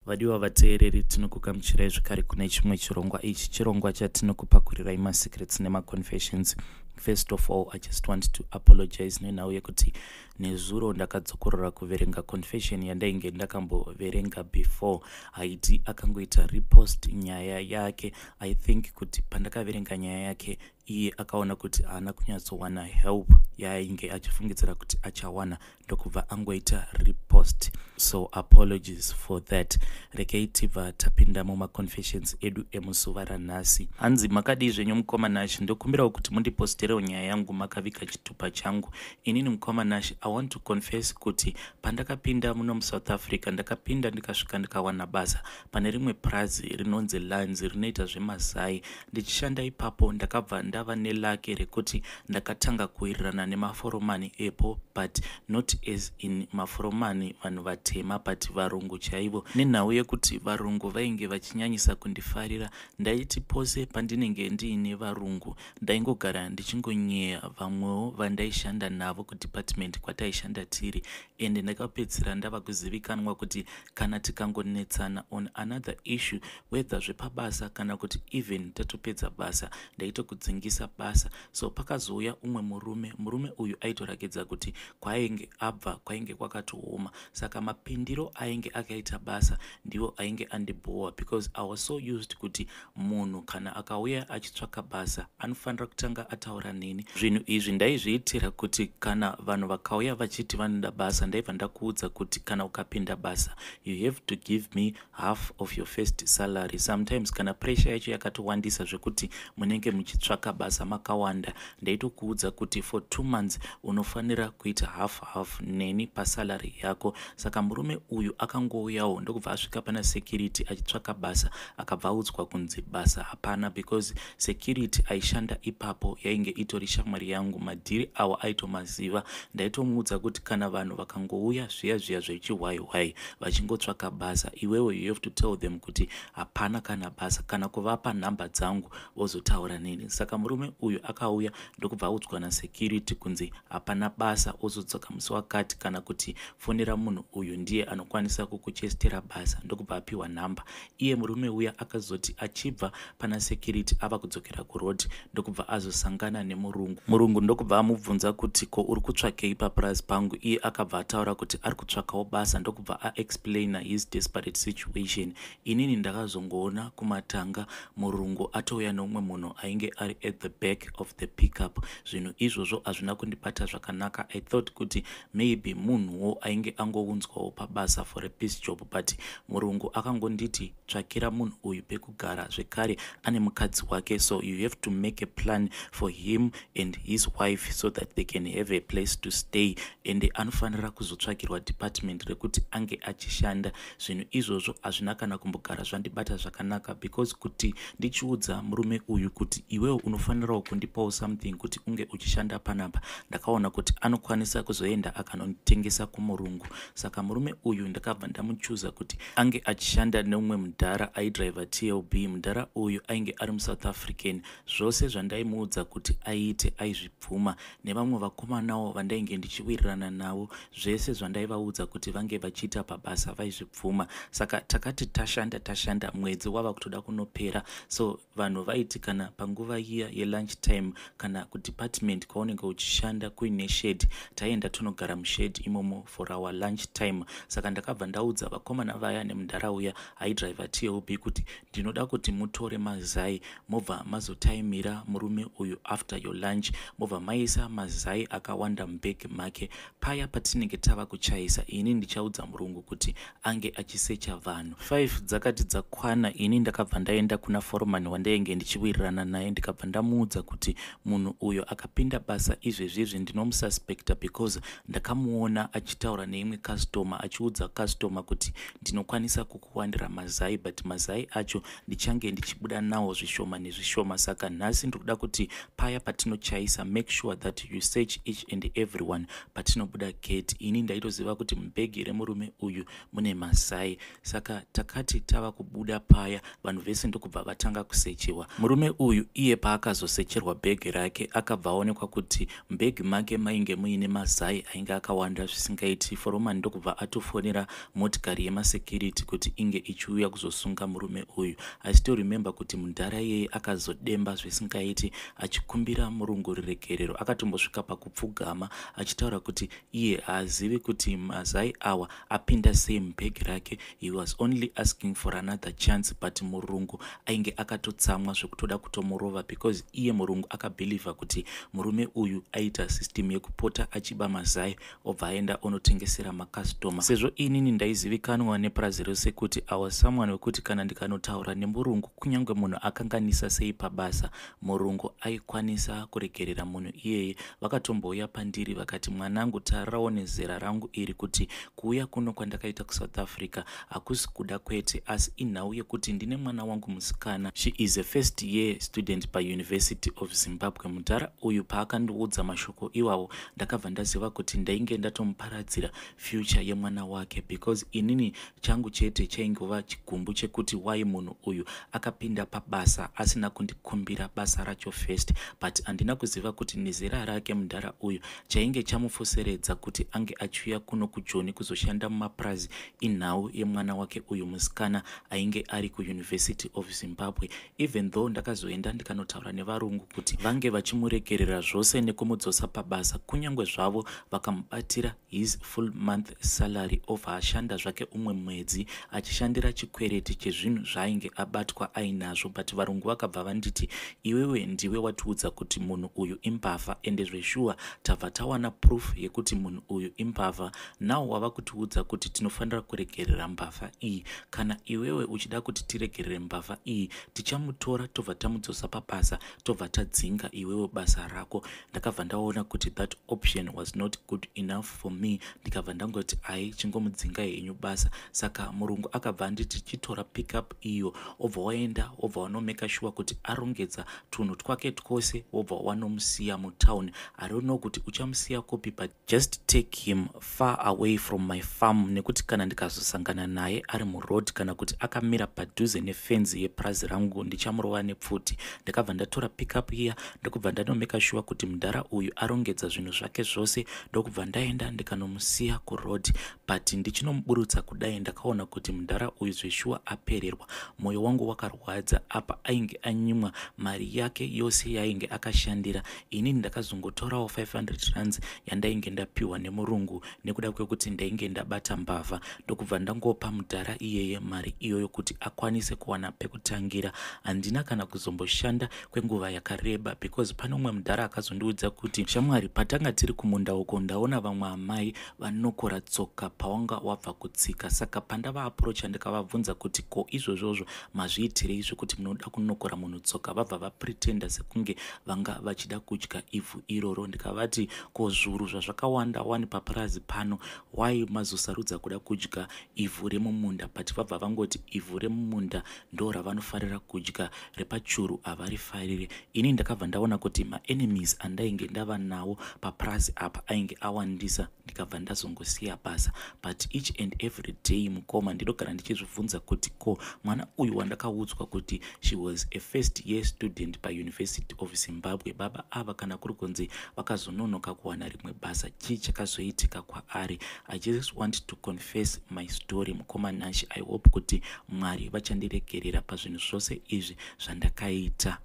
Vadiwa vateereri, tinokugamuchirai zvekare kune chimwe chirongwa. Ichi chirongwa chatinokupakurirai masecrets nemaconfessions. First of all, I just want to apologize nenhau yekuti nezuro ndakadzokorora kuverenga confession yandainge ndakamboverenga before. Haiti akangoita repost nyaya yake. I think kuti pandakaverenga nyaya yake, iye akaona kuti haana kunyatsowana help yaainge achifungidzira kuti achawana, ndokubva angoita repost. So apologies for that. Rekei tibva tapinda mumaconfessions edu emuzuva ranhasi. Hanzi, "Makadii zvenyu mukoma Nash? Ndokumbirawo kuti mundiposterewo nyaya yangu makaviga chitupa changu. Inini mukoma Nash, I want to confess kuti pandakapinda muno muSouth Africa, ndakapinda ndikasvika ndikawana basa pane rimwe prazi rinonzi Lands, rinoita zvemazai. Ndichishanda ipapo, ndakabva ndava neluck rekuti ndakatanga kuwirirana nemaforomani epo, but not as in maforomani vanhu vatema, but varungu chaivo. Nenhau yekuti varungu vainge vachinyanyisa kundifarira, ndaiti pose pandinenge ndiine varungu, ndaingogara ndichingonyeya vamwewo vandaishanda navo kudepartment kwataishanda tiri. Ende ndakapedzisira ndava kuzivikanwa kuti kana tikangonetsana on another issue, whether zvepabasa kana kuti even tatopedza basa, ndaitokudzingisa basa. So pakazouya umwe murume. Murume uyu aitorakidza kuti kwaainge abva kwainge kwakatooma, saka mapindiro ainge akaita basa ndiwo ainge andibhowa, because I was so used kuti munhu kana akauya achitsvaka basa, anofanira kutanga ataura neni. Zvinhu izvi ndaizviitira kuti kana vanhu vakauya vachiti vanoda basa, ndaibva ndakuudza kuti kana ukapinda basa, you have to give me half of your first salary. Sometimes kana pressure yacho yakatowandisa zvekuti munenge muchitsvaka basa makawanda, ndaitokuudza kuti for 2 months unofanira kuita half half neni pasalary yako. Saka murume uyu akangouyawo, ndokubva asvika pana security achitsvaka basa. Akabva audzwa kunzi basa hapana, because security aishanda ipapo yainge itori shamwari yangu. Madhiri awa aitomaziva. Ndaitomuudza kuti kana vanhu vakangouya zviya zviya zvechihwaihwai vachingotsvaka basa, iwewe you have to tell them kuti hapana kana basa, kana kuvapa nhamba dzangu vozotaura neni. Saka murume uyu akauya, ndokubva audzwa nasecurity kunzi hapana basa, ozodzoka musi wakati, kana kuti fonera munhu uyu, ndiye anokwanisa kukuchestera basa. Ndokubva apiwa nhamba. Iye murume uya akazoti achibva pana security ava kudzokera kuroad, ndokubva azosangana nemurungu. Murungu ndokubva amubvunza kuti, "Ko uri kutsvakei papurazi pangu?" Iye akabva ataura kuti ari kutsvakawo basa, ndokubva aexplaina his desperate situation. Inini ndakazongoona kumatanga murungu atouya neumwe munhu ainge ari at the back of the pickup. Zvinhu izvozvo hazvina kundibata zvakanaka. I thought kuti maybe munhuwo ainge angounzwawo pabasa for a piece job, but murungu akangonditi, 'Tsvakira munhu uyu pekugara, zvekare ane mukadzi wake, so you have to make a plan for him and his wife so that they can have a place to stay, and anofanira kuzotsvakirwa department rekuti ange achishanda.' Zvinhu izvozvo hazvina kana kumbogara zvandibata zvakanaka, because kuti ndichiudza murume uyu kuti iwewo unofanirawo kundipawo something kuti unge uchishanda panapa, ndakaona kuti anokwanisa kuzoenda akanonditengesa kumurungu. Saka murume uyu ndakabva ndamuchuza kuti ange achishanda neumwe mudhara aidriva TLB. Mudhara uyu ainge ari muSouth African. Zvose zvandaimuudza kuti aite aizvibvuma. Nevamwe vakomanawo vandainge ndichiwirirana navo, zvese zvandaivaudza kuti vange vachiita pabasa vaizvibvuma. Saka takati tashanda tashanda, mwedzi wava kutoda kunopera. So vanhu vaiti kana panguva iya yelunch time, kana kudepartment kwaunenge uchishanda kuine shed, taienda tonogara mushed imomo for our lunch time. Saka ndakabva ndaudza vakomana vaya nemudhara uya aidriva TLB kuti ndinoda kuti mutore mazai, mobva mazotaimira murume uyu after your lunch, mobva maisa mazai akawanda mubhegi make. Paya patinenge tava kuchaisa, ini ndichaudza murungu kuti ange achisecha vanhu." 5 dzakati dzakwana, ini ndakabva ndaenda kuna foreman wandainge ndichiwirirana naye, ndikabva ndamuudza kuti munhu uyo akapinda basa izvezvizvi ndinomususpecta, because ndakamuona achitaura neimwe customer, achiudza customer kuti ndinokwanisa kukuwandira mazai, but mazai acho ndichange ndichibuda nawo zvishoma nezvishoma. Saka nhasi ndiri kuti paya patinochaisa, make sure that you search each and everyone patinobuda gate. Ini ndaitoziva kuti mubhegi remurume uyu mune mazai. Saka takati tava kubuda paya, vanhu vese ndokubva vatanga kusechiwa. Murume uyu iye paakazosvika. Paakazosecherwa bhegi rake, akabva aonekwa kuti mubhegi make mainge muine mazai ainge akawanda zvisingaiti. Foromani ndokubva atofonera motikari yemasecurity kuti inge ichiuya kuzosunga murume uyu. I still remember kuti mudhara iyeye akazodemba zvisingaiti achikumbira murungu ruregerero. Akatombosvika pakupfugama achitaura kuti iye haazivi kuti mazai awa apinda sei mubhegi rake. He was only asking for another chance, but murungu ainge akatotsamwa zvekutoda kutomurova, because iye murungu akabhilivha kuti murume uyu aita system yekupota achiba mazai, obva aenda onotengesera makastoma. Sezvo inini ndaizivikanwa nepurazi rose kuti I was someone wekuti kana ndikanotaura nemurungu, kunyange munhu akanganisa sei pabasa, murungu aikwanisa kuregerera munhu iyeye. Vakatombouya pandiri vakati, "Mwanangu, tarirawo nezera rangu iri kuti kuuya kuno kwandakaita kuSouth Africa hakusi kuda kwete, asi inhau yekuti ndine mwana wangu musikana. She is a first year student paUniversity of Zimbabwe." Mudhara uyu paakandiudza mashoko iwawo, ndakabva ndaziva kuti ndainge ndatomuparadzira future yemwana wake, because inini changu chete chaingova chigumbu chekuti why munhu uyu akapinda pabasa asina kundikumbira basa racho first. But handina kuziva kuti nezera rake mudhara uyu, chainge chamufoseredza kuti ange achiuya kuno kuJoni kuzoshanda mumapurazi inhau yemwana wake uyu musikana ainge ari kuUniversity of Zimbabwe. Even though ndakazoenda ndikanotaura nevarungu kuti vange vachimuregerera zvose nekumudzosa pabasa, kunyange zvavo vakamubatira his full month salary, obva ashanda zvake umwe mwedzi achishandira chikwereti chezvinhu zvaainge abatwa ainazvo. But varungu vakabva vanditi, "Iwewe ndiwe watiudza kuti munhu uyu imbavha, ende zveshuwa tabva tawana proof yekuti munhu uyu imbavha. Now wava kutiudza kuti tinofanira kuregerera mbavha iyi. Kana iwewe uchida kuti tiregerere mbavha iyi, tichamutora tobva tamudzosa pabasa, tobva tadzinga iwewe basa rako." Ndakabva ndaona kuti that option was not good enough for me. Ndikabva ndangoti, "Ai, chingomudzinga henyu basa." Saka murungu akabva anditi, "Chitora pickup iyo, obva waenda, obva wanomeka sure kuti arongedza tunhu twake twose, wobva wanomusiya mutown. I don't know kuti uchamusiya kupi, but just take him far away from my farm, nekuti kana ndikazosangana naye ari muroad kana kuti akamira padhuze nefenzi yepurazi rangu, ndichamurova nepfuti." Ndakabva ndatora pickup iya, ndokubva ndanomeka sure kuti mudhara uyu arongedza zvinhu zvake zvose, ndokubva ndaenda ndikanomusiya kuroad. But ndichinomuburutsa kudai, ndakaona kuti mudhara uyu zveshuwa apererwa. Mwoyo wangu wakarwadza. Apa ainge anyimwa mari yake yose yainge akashandira. Inini ndakazongotorawo 500 rands yandainge ndapiwa nemurungu nekuda kwekuti ndainge ndabata mbavha, ndokubva ndangopa mudhara iyeye mari iyoyo kuti akwanise kuwana pekutangira. Handina kana kuzomboshanda kwenguva yakareba, because pane umwe mudhara akazondiudza kuti, "Shamwari, patanga tiri kumunda uko, ndaona vamwe amai vanokora tsoka pawanga wabva kutsika. Saka pandavaaprocha, ndikavabvunza kuti, 'Ko izvozvozvo mazviitirei zvekuti munoda kunokora munhu tsoka?' Vabva vapretenda sekunge vanga vachida kudya ivhu iroro. Ndikavati, 'Ko zvuru zvazvakawanda wani papurazi pano, wai mazosarudza kuda kudya ivhu remumunda?' But vabva vangoti ivhu remumunda ndo ravanofarira kudya, repachuru havarifarire." Ini ndakabva ndaona kuti maenemies andainge ndava nawo papurazi apa ainge awandisa. Ndikabva ndazongosiya basa. But each and every day, mukoma, ndinogara ndichizvibvunza kuti ko mwana uyu wandakaudzwa kuti she was a first year student paUniversity of Zimbabwe, baba ava kana kuri kunzi vakazononoka kuwana rimwe basa, chii chakazoitika kwaari? I just want to confess my story, mukoma Nashi. I hope kuti Mwari vachandiregerera pazvinhu zvose izvi zvandakaita.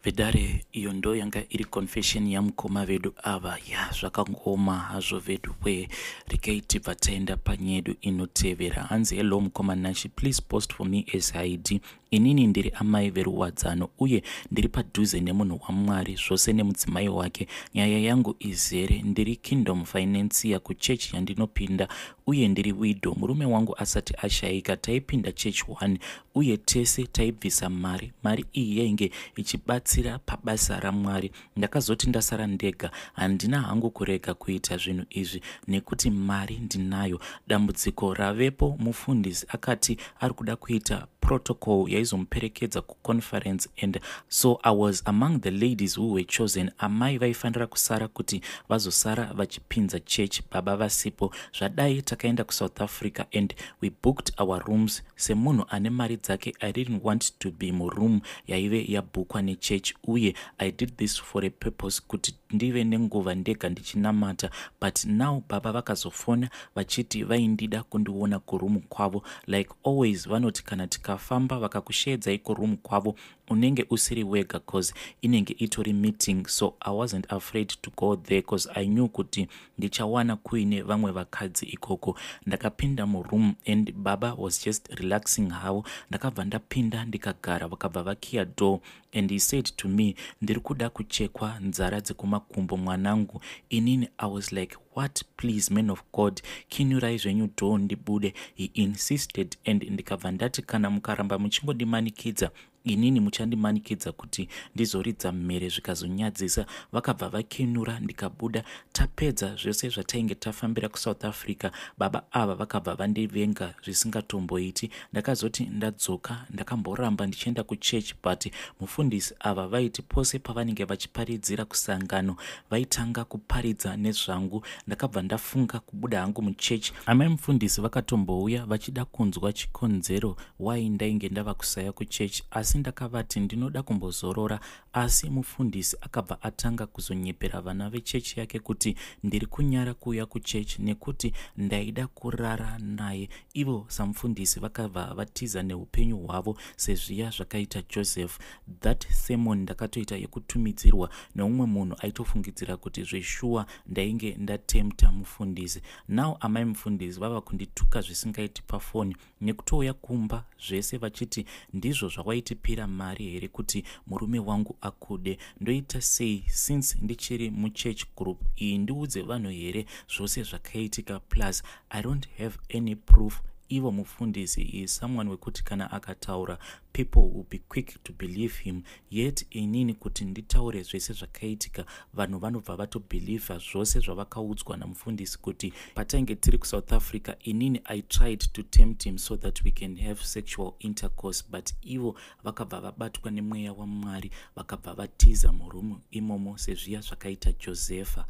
Vedare, iyo ndo yanga iri confession yamukoma vedu ava. Ya, zvakangoma hazvo vedu we. Regai tibva taenda panyedu inotevera. Hanzi, "Hello mukoma Nashi, please post for me as ID. Inini ndiri amai veruwadzano uye ndiri padhuze nemunhu waMwari zvose nemudzimai wake. Nyaya yangu izere. Ndiri kingdom financier kuchechi yandinopinda uye ndiri widow. Murume wangu asati ashayika, taipinda church one uye tese taibvisa mari. Mari iyi yainge ichibatsira pabasa raMwari. Ndakazoti ndasara ndega, handina hangu kurega kuita zvinhu izvi nekuti mari ndinayo. Dambudziko ravepo, mufundisi akati ari kuda kuita protocol yaizomuperekedza kuconference, and so I was among the ladies who were chosen. Amai vaifanira kusara kuti vazosara vachipinza church baba vasipo. Zvadai, takaenda kuSouth Africa and we booked our rooms. Semunhu ane mari dzake, I didn't want to be muroom yaive yabhukwa nechechi. kuchechi uye I did this for a purpose, kuti ndive nenguva ndega ndichinamata. But now baba vakazofona vachiti vaindida kundiona kuroom kwavo. Like always, vanoti kana tikafamba vakakushedzai kuroom kwavo, unenge usiri wega, 'cause inenge itori meeting. So I wasn't afraid to go there, 'cause I knew kuti ndichawana kuine vamwe vakadzi ikoko. Ndakapinda muroom and baba was just relaxing havo. Ndakabva ndapinda ndikagara, vakabva vakiya door and he said to me, "Ndiri kuda kuchekwa nzara dzekumakumbo, mwanangu." Inini I was like, "What? Please, man of God, kinyurai zvenyu door ndibude." He insisted and ndikabva ndati, "Kana mukaramba muchingondimanikidza inini, muchandimanikidza kuti ndizoridza mhere zvikazonyadzisa." Vakabva vakinura, ndikabuda. Tapedza zvose zvatainge tafambira kuSouth Africa, baba ava vakabva vandivenga zvisingatomboiti. Ndakazoti ndadzoka, ndakamboramba ndichienda kuchechi, but mufundisi ava vaiti pose pavanenge vachiparidzira kusangano, vaitanga kuparidza nezvangu. Ndakabva ndafunga kubuda hangu muchechi. Amai mufundisi vakatombouya vachida kunzwa chikonzero wai ndainge ndava kusaya kuchechi, asi ndakavati ndinoda kumbozorora. Asi mufundisi akabva atanga kuzonyepera vana vechechi yake kuti ndiri kunyara kuuya kuchechi nekuti ndaida kurara naye. Ivo samufundisi vakabva vatiza neupenyu hwavo sezviya zvakaita Joseph. That sermon ndakatoita yekutumidzirwa neumwe munhu aitofungidzira kuti zveshuwa ndainge ndatempta mufundisi. Now amai mufundisi vava kundituka zvisingaiti pafoni nekutouya kumba zvese, vachiti, "Ndizvo zvawaitipira mari here kuti murume wangu akude?" Ndoita sei since ndichiri muchurch group iyi? Ndiudze vanhu here zvose zvakaitika? Plus I don't have any proof. Ivo mufundisi is someone wekuti kana akataura, people will be quick to believe him, yet inini kuti nditaure zvese zvakaitika, vanhu vanobva vatobhelievha zvose zvavakaudzwa namufundisi kuti patainge tiri kuSouth Africa, inini I tried to tempt him so that we can have sexual intercourse, but ivo vakabva vabatwa nemweya waMwari, vakabva vatiza muroom imomo sezviya zvakaita Josefa.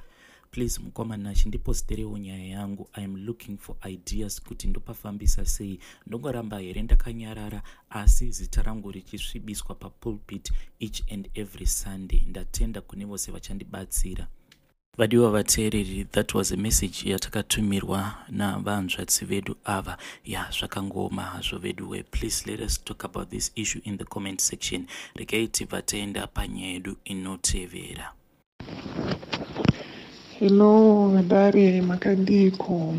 Please, mukoma Nashi, ndiposterewo nyaya yangu. I am looking for ideas kuti ndopafambisa sei. Ndongoramba here ndakanyarara asi zita rangu richisvibiswa papulpit each and every Sunday? Ndatenda kune vose vachandibatsira. Vadiwa vateereri, that was a message yatakatumirwa navanzvadzi vedu ava. Ya, zvakangoma hazvo veduwe. Please let us talk about this issue in the comment section. Regai tibva taenda panyaya yedu inotevera. Hello vadare, makadiko?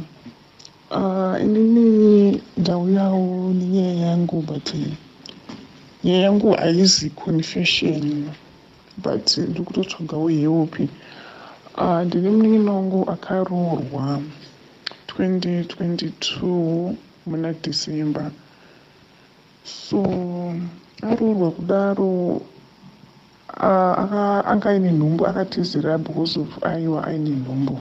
Inini ndauyawo nenyaya yangu, but nyaya yangu haizi confession, but ndiri kutotsvagawo help. Ndine munin'ina wangu akaroorwa 2022 muna December. So aroorwa kudaro, anga aine nhumbu. Akatizira because of aiwa aine nhumbu.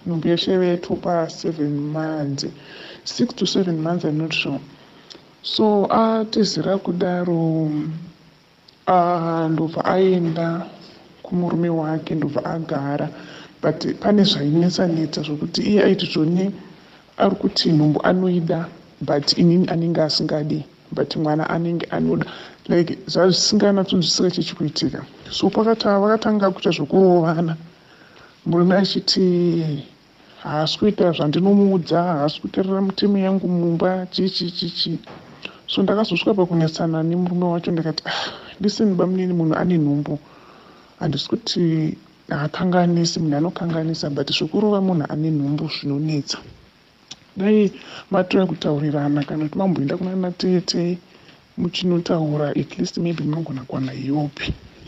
Nhumbu yacho yaiva yatopa 7 months, 6 to 7 months, I'm not sure. So atizira kudaro, ndobva aenda kumurume wake, ndobva agara, but pane zvainetsa-netsa zvokuti iye aiti zvoni ari kuti nhumbu anoida, but inini anenge asingadi, but mwana anenge anoda. Like zvazvisinganatsonzwisika chichikuitika. So vakatanga kuita zvokurovana, murume achiti haasi kuita zvandinomuudza, haasi kuteerera mitemo yangu mumba, chichi chichi. So ndakazosvika pakunetsana nemurume wacho. Ndikati, "Ah, listen bamunini, munhu ane nhumbu. Handisi kuti haakanganisi, munhu anokanganisa, but zvekurova munhu ane nhumbu zvinonetsa. Dai matora kutaurirana kana kuti mamboenda kuna natete muchinotaura, at least maybe munogona kuwana help."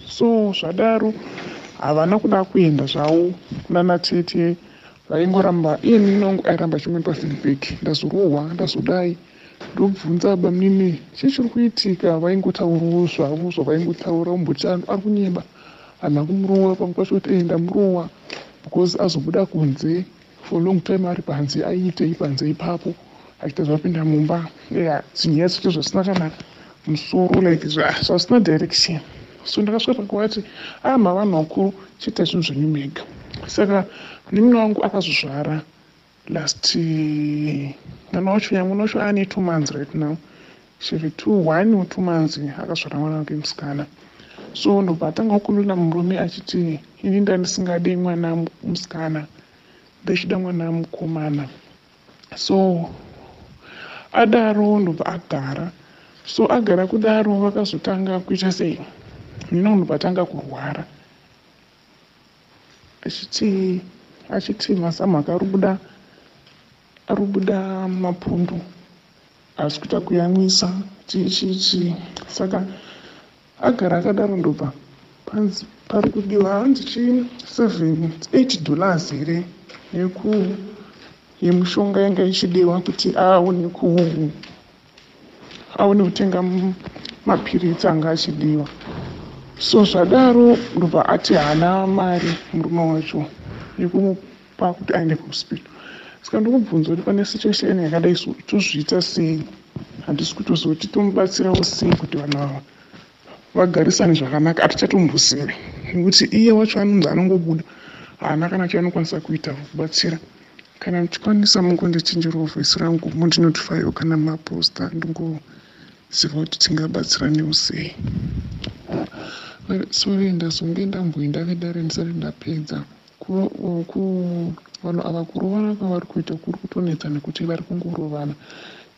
So zvadaro havana kuda kuenda zvavo kuna natete, vaingoramba. Iye munin'ina wangu airamba achingondipa feedback, "Ndazorohwa, ndazodai." Ndobvunza, "Bamunini, chii chiri kuitika?" Vaingotaurawo zvavo zvavaingotaura, umboti ari kunyeba, handina kumurova. Pamwe pacho kuti ndamurowa because azobuda kunze for long time, ari panze. Aiitei panze ipapo achiita zvapinda mumba? Ya, dzinyaya dzacho zvisina kana musoro, like zvasina direction. So ndakasvika pakuvati, "Ama vanhu vakuru, chiita zvinhu zvenyu mega." Saka munin'ina wangu akazozvara last. Mwana wacho, mwana wacho ane 2 months right now, cheve 2, 1 or 2 months. Akazvara mwana wake musikana. So ndobva atanga kukulula murume achiti, "Ini ndandisingadi mwana musikana, ndachida mwana mukomana." So adaro, ndobva agara. So agara kudaro, vakazotanga kuita sei, nina ndobva atanga kurwara, achiti mazamu ake ari kubuda mapundu, haasi kuita kuyamwisa, chii chii chii. Saka agara akadaro, ndobva panzi pari kudiwa, hanzi chi $78 here yemushonga yanga ichidiwa kuti aone kutenga mapiritsi anga achidiwa. So zvadaro, ndobva ati haana mari murume wacho yekumupa kuti aende kuhospital. Saka ndokubvunza kuti pane situation yakadai so, tozviita sei? Handisi kutoziva kuti tomubatsirawo sei kuti vanhu ava vagarisane zvakanaka. Hatichatombozivi, nekuti iye wacho anonzi anongobuda, haana kana chaanokwanisa kuita kubatsira. Kana muchikwanisa, mungondichinjirawo voice rangu, mundinotifaiwo kana maposta, ndingoziva kuti tingabatsiranewo sei. Sorry, ndazonge ndamboenda vedare ndisati ndapedza. Vanhu ava kurovana kwavari kuita kuri kutonetsa, nekuti vari kungorovana.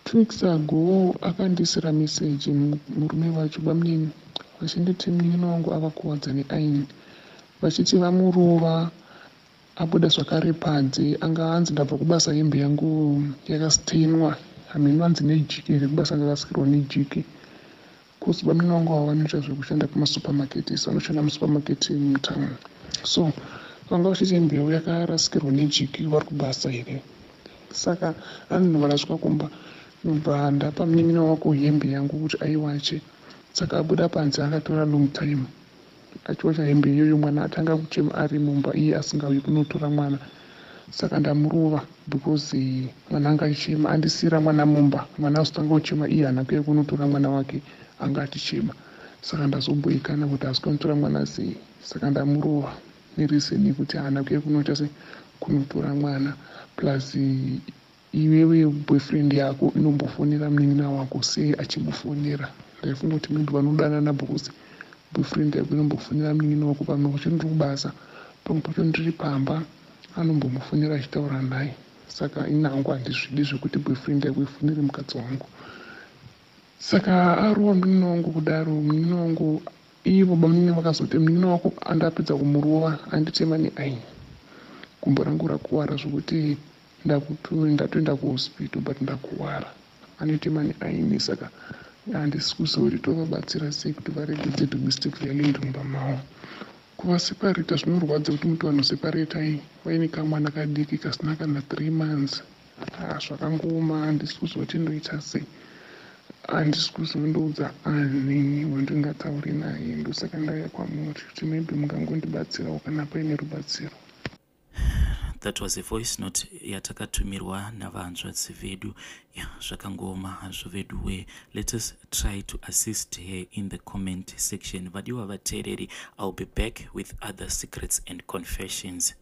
2 weeks ago akandisira meseji murume wacho, bamunini, vachinditi munin'ina wangu ava kuwadza neaini, vachiti vamurova, abuda zvakare panze. Anga anzi, "Ndabva kubasa, hembe yangu yakastainwa." Hameno anzi nejiki here kubasa, ndarasikirwa nejiki, 'cause bamunini vangu ava vanoita zvekushanda kumasupermarket, isu vanoshanda musupermarket mutown. So vanga vachiti hembe yavo yakarasikirwa nejiki vari kubasa here. Saka anonobva ndasvika kumba, ndobva ndapa munin'ina wako hembe yangu kuti aiwache. Saka abuda panze, akatora long time achiwacha hembe iyoyo. Mwana atanga kuchema ari mumba, iye asingauyi kunotora mwana. Saka ndamurova because mwana anga achichema, andisiyira mwana mumba. Mwana azotanga kuchema, iye haana kuuya kunotora mwana wake, anga achichema. Saka ndazomboikana kuti haasi kunotora mwana sei. Saka ndamurova nereason yekuti haana kuuya kunoita sei, kunotora mwana. Plus iwewe boyfriend yako inombofonera munin'ina wako sei? Achimufonera, ndaifunga kuti maybe vanodanana, because boyfriend yako inombofonera munin'ina wako. Pamwe pacho ndiri kubasa, pamwe pacho ndiri pamba, anombomufonera achitaura naye. Saka ini hangu handizvidi zvekuti boyfriend yako ifonere mukadzi wangu. Saka arova munin'ina wangu kudaro, munin'ina wangu, ivo bamunini vakazoti munin'ina wako andapedza kumurova, anditema neaini, gumbo rangu rakuwara zvokuti ndatoenda kuhospital, but ndakuwara, anotema neaini. Saka handisi kuziva kuti tovabatsira sei kuti varegedze domestic violence mumba mavo, kuvaseparata. Zvinorwadza kuti muti vanhu separatai vaine kamwana kadiki kasina kana 3 months. Zvakangooma. Handisi kuziva kuti ndoita sei, handisi kuzondoudza ani wandingatauri naye. Ndosaka ndauya kwamuri kuti maybe mungangondibatsirawo kana paine rubatsiro. That was a voice note yatakatumirwa navanzvadzi vedu. Ya, zvakangooma hazvo vedu we. Let us try to assist her in the comment section. Vadiwa vateereri, I'll be back with other secrets and confessions.